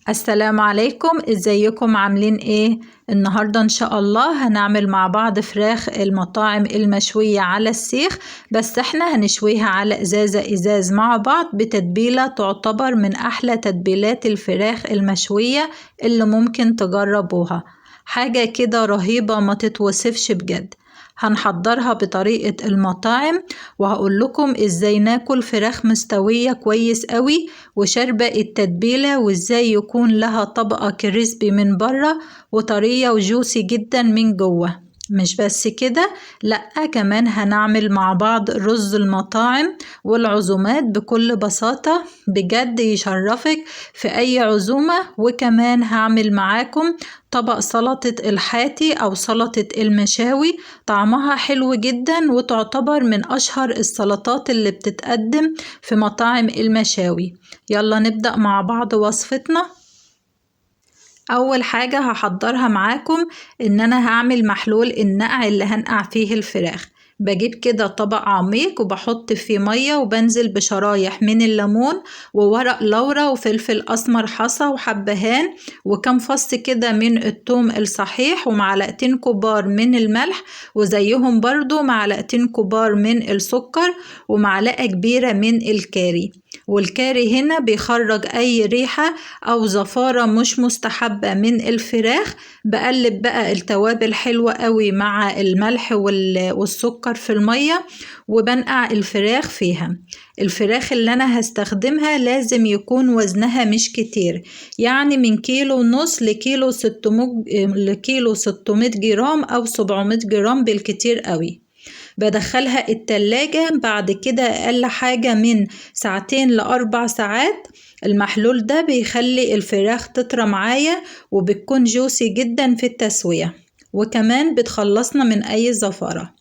السلام عليكم، ازيكم؟ عاملين ايه؟ النهاردة ان شاء الله هنعمل مع بعض فراخ المطاعم المشوية على السيخ، بس احنا هنشويها على ازازة ازاز مع بعض بتتبيلة تعتبر من احلى تتبيلات الفراخ المشوية اللي ممكن تجربوها. حاجة كده رهيبة ما تتوصفش بجد. هنحضرها بطريقة المطاعم وهقول لكم ازاي ناكل فراخ مستوية كويس قوي وشاربة التتبيلة، وازاي يكون لها طبقة كريسبي من بره وطرية وجوسي جدا من جوه. مش بس كده، لأ كمان هنعمل مع بعض رز المطاعم والعزومات بكل بساطة، بجد يشرفك في أي عزومة. وكمان هعمل معاكم طبق سلطة الحاتي أو سلطة المشاوي، طعمها حلو جدا وتعتبر من أشهر السلطات اللي بتتقدم في مطاعم المشاوي. يلا نبدأ مع بعض وصفتنا. أول حاجة هحضرها معاكم إن أنا هعمل محلول النقع اللي هنقع فيه الفراخ. بجيب كده طبق عميق وبحط فيه مية وبنزل بشرايح من الليمون وورق لورا وفلفل أسمر حصى وحبهان وكم فص كده من الثوم الصحيح ومعلقتين كبار من الملح، وزيهم برضو معلقتين كبار من السكر ومعلقة كبيرة من الكاري. والكاري هنا بيخرج أي ريحة أو زفارة مش مستحبة من الفراخ. بقلب بقى التوابل حلوة قوي مع الملح والسكر في المية وبنقع الفراخ فيها. الفراخ اللي أنا هستخدمها لازم يكون وزنها مش كتير، يعني من 1.5 كيلو لكيلو 600 جرام أو 700 جرام بالكتير قوي. بدخلها التلاجة بعد كده أقل حاجة من 2 ل4 ساعات. المحلول ده بيخلي الفراخ تطرى معايا وبتكون جوسي جدا في التسوية، وكمان بتخلصنا من أي زفارة.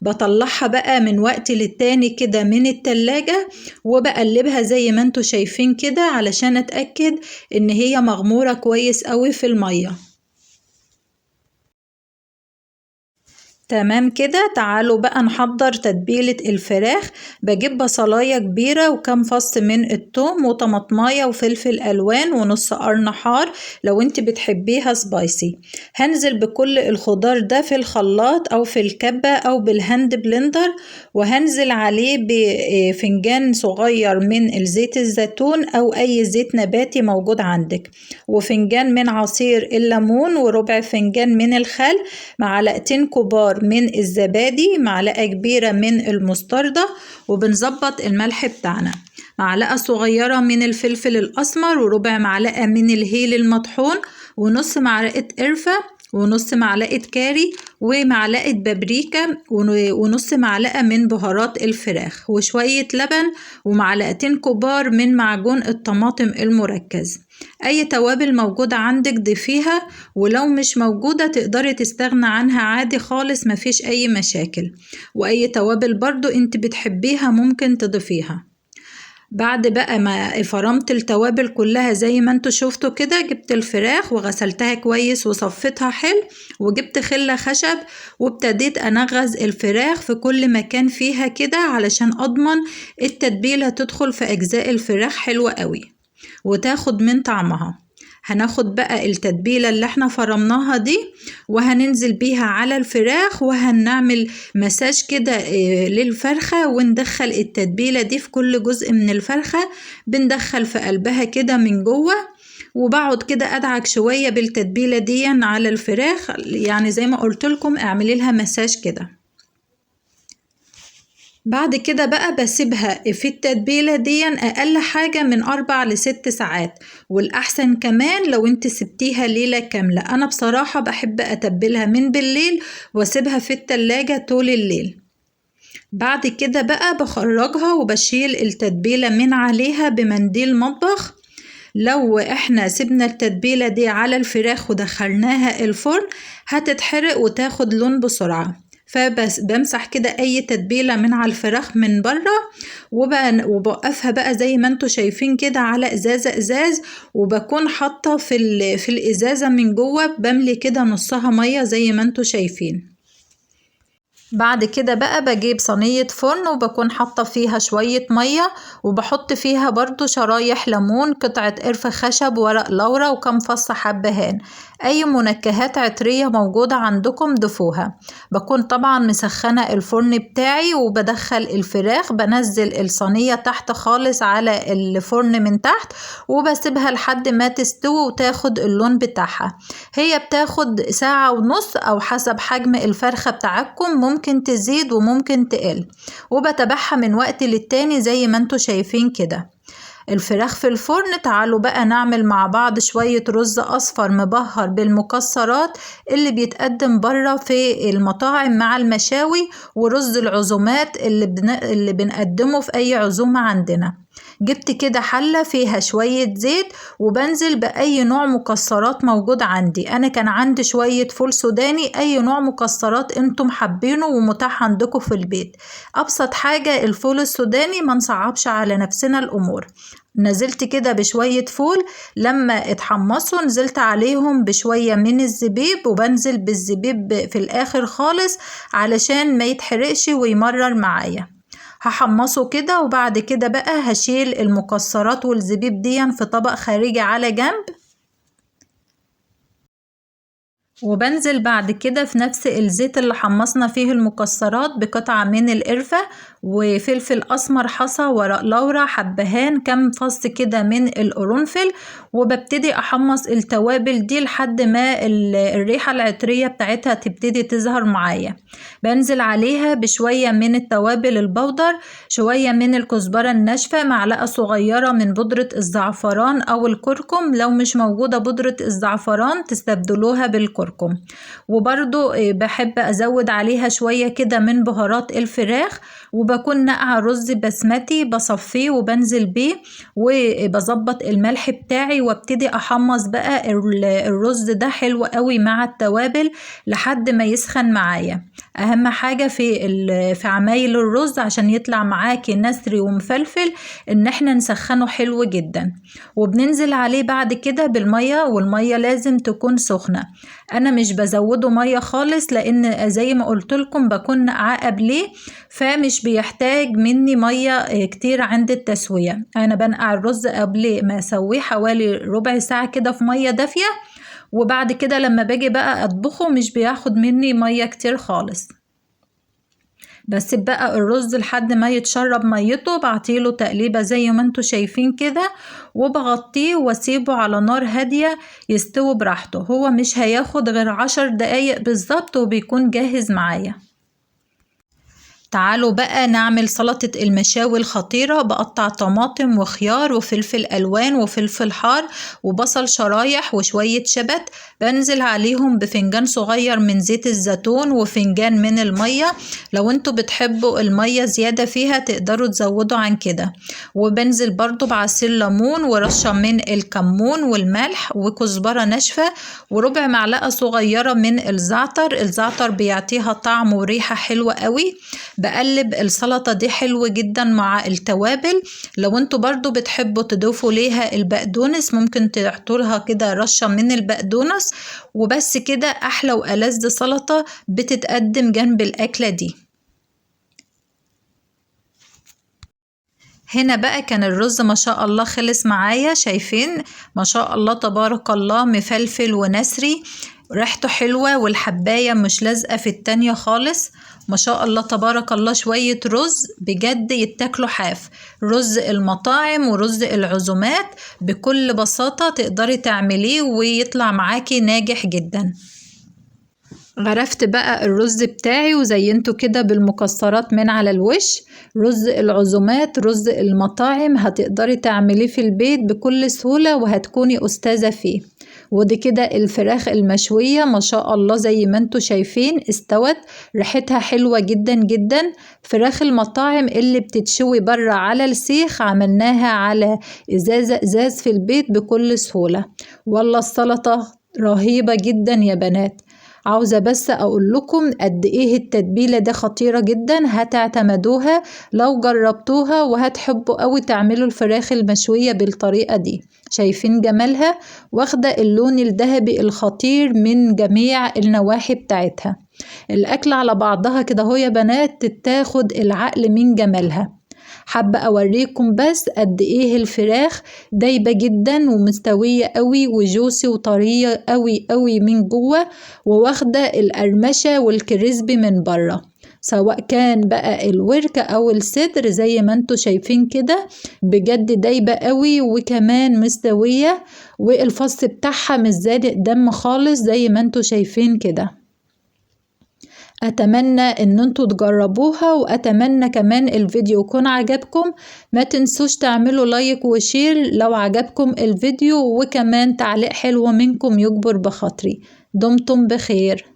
بطلعها بقى من وقت للتاني كده من التلاجة وبقلبها زي ما انتوا شايفين كده علشان اتأكد ان هي مغمورة كويس قوي في المية. تمام كده. تعالوا بقى نحضر تتبيلة الفراخ. بجيب بصلاية كبيرة وكم فص من الثوم وطماطماية وفلفل ألوان ونص قرن حار لو انت بتحبيها spicy. هنزل بكل الخضار ده في الخلاط أو في الكبة أو بال hand blender، وهنزل عليه بفنجان صغير من الزيت الزيتون أو أي زيت نباتي موجود عندك، وفنجان من عصير الليمون، وربع فنجان من الخل، معلقتين كبار من الزبادي، معلقة كبيرة من المستردة، وبنظبط الملح بتاعنا، معلقة صغيرة من الفلفل الأسمر، وربع معلقة من الهيل المطحون، ونص معلقة قرفة، ونص معلقة كاري، ومعلقة بابريكا، ونص معلقة من بهارات الفراخ، وشوية لبن، ومعلقتين كبار من معجون الطماطم المركز. أي توابل موجودة عندك ضيفيها، ولو مش موجودة تقدري تستغنى عنها عادي خالص، مفيش أي مشاكل. وأي توابل برضو انت بتحبيها ممكن تضيفيها. بعد بقى ما فرمت التوابل كلها زي ما انتوا شفتوا كده، جبت الفراخ وغسلتها كويس وصفيتها حلو، وجبت خلة خشب وابتديت انغز الفراخ في كل مكان فيها كده علشان اضمن التتبيلة تدخل في اجزاء الفراخ حلوة قوي وتاخد من طعمها. هناخد بقى التتبيلة اللي احنا فرمناها دي وهننزل بيها على الفراخ، وهنعمل مساج كده للفرخة، وندخل التتبيلة دي في كل جزء من الفرخة، بندخل في قلبها كده من جوه، وبقعد كده ادعك شوية بالتتبيلة دي على الفراخ. يعني زي ما قلت لكم اعملي لها مساج كده. بعد كده بقى بسيبها في التتبيلة دي أقل حاجة من 4 ل6 ساعات، والأحسن كمان لو انت سبتيها ليلة كاملة. أنا بصراحة بحب أتبلها من بالليل واسيبها في التلاجة طول الليل. بعد كده بقى بخرجها وبشيل التتبيلة من عليها بمنديل مطبخ. لو احنا سيبنا التتبيلة دي على الفراخ ودخلناها الفرن هتتحرق وتاخد لون بسرعة، فبس بمسح كده اي تتبيلة من على الفراخ من بره، وبوقفها بقى زي ما انتوا شايفين كده على ازازة ازاز، وبكون حاطة في الازازة من جوه بملي كده نصها مية زي ما انتوا شايفين. بعد كده بقى بجيب صينية فرن وبكون حاطة فيها شوية مية، وبحط فيها برضو شرايح ليمون، قطعة قرفة خشب، ورق لورا، وكم فص حبهان. اي منكهات عطرية موجودة عندكم ضيفوها. بكون طبعا مسخنة الفرن بتاعي وبدخل الفراخ، بنزل الصينية تحت خالص على الفرن من تحت، وبسيبها لحد ما تستوي وتاخد اللون بتاعها. هي بتاخد ساعة ونص او حسب حجم الفرخة بتاعتكم، ممكن تزيد وممكن تقل، وبتابعها من وقت للتاني زي ما انتوا شايفين كده. الفراخ في الفرن. تعالوا بقى نعمل مع بعض شوية رز أصفر مبهر بالمكسرات اللي بيتقدم بره في المطاعم مع المشاوي، ورز العزومات اللي بنقدمه في أي عزومة عندنا. جبت كده حلة فيها شوية زيت، وبنزل بأي نوع مكسرات موجود عندي. أنا كان عندي شوية فول سوداني، أي نوع مكسرات انتم حابينه ومتاح عندكم في البيت. أبسط حاجة الفول السوداني، ما نصعبش على نفسنا الأمور. نزلت كده بشوية فول، لما اتحمصوا نزلت عليهم بشوية من الزبيب، وبنزل بالزبيب في الآخر خالص علشان ما يتحرقش ويمرر معايا. هحمصه كده، وبعد كده بقى هشيل المكسرات والزبيب دي في طبق خارجي على جنب، وبنزل بعد كده في نفس الزيت اللي حمصنا فيه المكسرات بقطعة من القرفة وفلفل أسمر حصى، ورق لورا، حبهان، كم فص كده من القرنفل، وببتدي أحمص التوابل دي لحد ما الريحة العطرية بتاعتها تبتدي تظهر معايا. بنزل عليها بشوية من التوابل البودر، شوية من الكزبرة الناشفة، معلقة صغيرة من بودرة الزعفران أو الكركم، لو مش موجودة بودرة الزعفران تستبدلوها بالكركم. وبرضو بحب أزود عليها شوية كده من بهارات الفراخ، وبكون نقع رز بسمتي بصفيه وبنزل بيه، وبظبط الملح بتاعي، وابتدي احمص بقى الرز ده حلو قوي مع التوابل لحد ما يسخن معايا. اهم حاجة في عمايل الرز عشان يطلع معاكي نسري ومفلفل ان احنا نسخنه حلو جدا. وبننزل عليه بعد كده بالمية، والمية لازم تكون سخنة. انا مش بزوده مية خالص لان زي ما قلت لكم بكون نقعاه قبليه، فمش بيحتاج مني مية كتير عند التسوية. انا بنقع الرز قبل ما اسويه حوالي ربع ساعة كده في مية دافية، وبعد كده لما باجي بقى اطبخه مش بياخد مني مية كتير خالص. بس بقى الرز لحد ما يتشرب ميته، بعطيله تقليبة زي ما انتوا شايفين كده، وبغطيه واسيبه على نار هادية يستوي براحته. هو مش هياخد غير 10 دقايق بالظبط وبيكون جاهز معايا. تعالوا بقى نعمل سلطة المشاوي الخطيرة. بقطع طماطم وخيار وفلفل ألوان وفلفل حار وبصل شرايح وشوية شبت، بنزل عليهم بفنجان صغير من زيت الزيتون وفنجان من المية، لو انتوا بتحبوا المية زيادة فيها تقدروا تزودوا عن كده. وبنزل برضو بعصير ليمون ورشة من الكمون والملح وكزبرة ناشفة وربع معلقة صغيرة من الزعتر. الزعتر بيعطيها طعم وريحة حلوة قوي. بقلب السلطة دي حلو جدا مع التوابل. لو انتوا برضو بتحبوا تضيفوا ليها البقدونس ممكن تحطوا لها كده رشة من البقدونس. وبس كده احلى وألذ سلطة بتتقدم جنب الاكلة دي. هنا بقى كان الرز ما شاء الله خلص معايا، شايفين ما شاء الله تبارك الله مفلفل ونسري، ريحته حلوة والحباية مش لازقة في التانية خالص، ما شاء الله تبارك الله. شوية رز بجد يتاكلوا حاف، رز المطاعم ورز العزومات بكل بساطة تقدري تعمليه ويطلع معاكي ناجح جدا. غرفت بقى الرز بتاعي وزينته كده بالمكسرات من على الوش. رز العزومات رز المطاعم هتقدري تعمليه في البيت بكل سهولة وهتكوني أستاذة فيه. ودي كده الفراخ المشوية ما شاء الله زي ما انتوا شايفين استوت، ريحتها حلوة جدا جدا. فراخ المطاعم اللي بتتشوي بره على السيخ عملناها على ازازة ازاز في البيت بكل سهولة. والله السلطة رهيبة جدا يا بنات. عاوزة بس اقول لكم قد ايه التتبيلة ده خطيرة جدا، هتعتمدوها لو جربتوها وهتحبوا قوي تعملوا الفراخ المشوية بالطريقة دي. شايفين جمالها؟ واخدة اللون الذهبي الخطير من جميع النواحي بتاعتها. الاكل على بعضها كده اهو يا بنات تاخد العقل من جمالها. حابة اوريكم بس قد ايه الفراخ دايبة جدا ومستوية قوي و juicy وطرية قوي قوي من جوه، وواخدة القرمشة وال crispy من بره، سواء كان بقى الورك او الصدر زي ما انتوا شايفين كده، بجد دايبة قوي وكمان مستوية، والفص بتاعها مش زادق دم خالص زي ما انتوا شايفين كده. اتمنى ان انتوا تجربوها، واتمنى كمان الفيديو يكون عجبكم. ما تنسوش تعملوا like و share لو عجبكم الفيديو، وكمان تعليق حلو منكم يجبر بخاطري. دمتم بخير.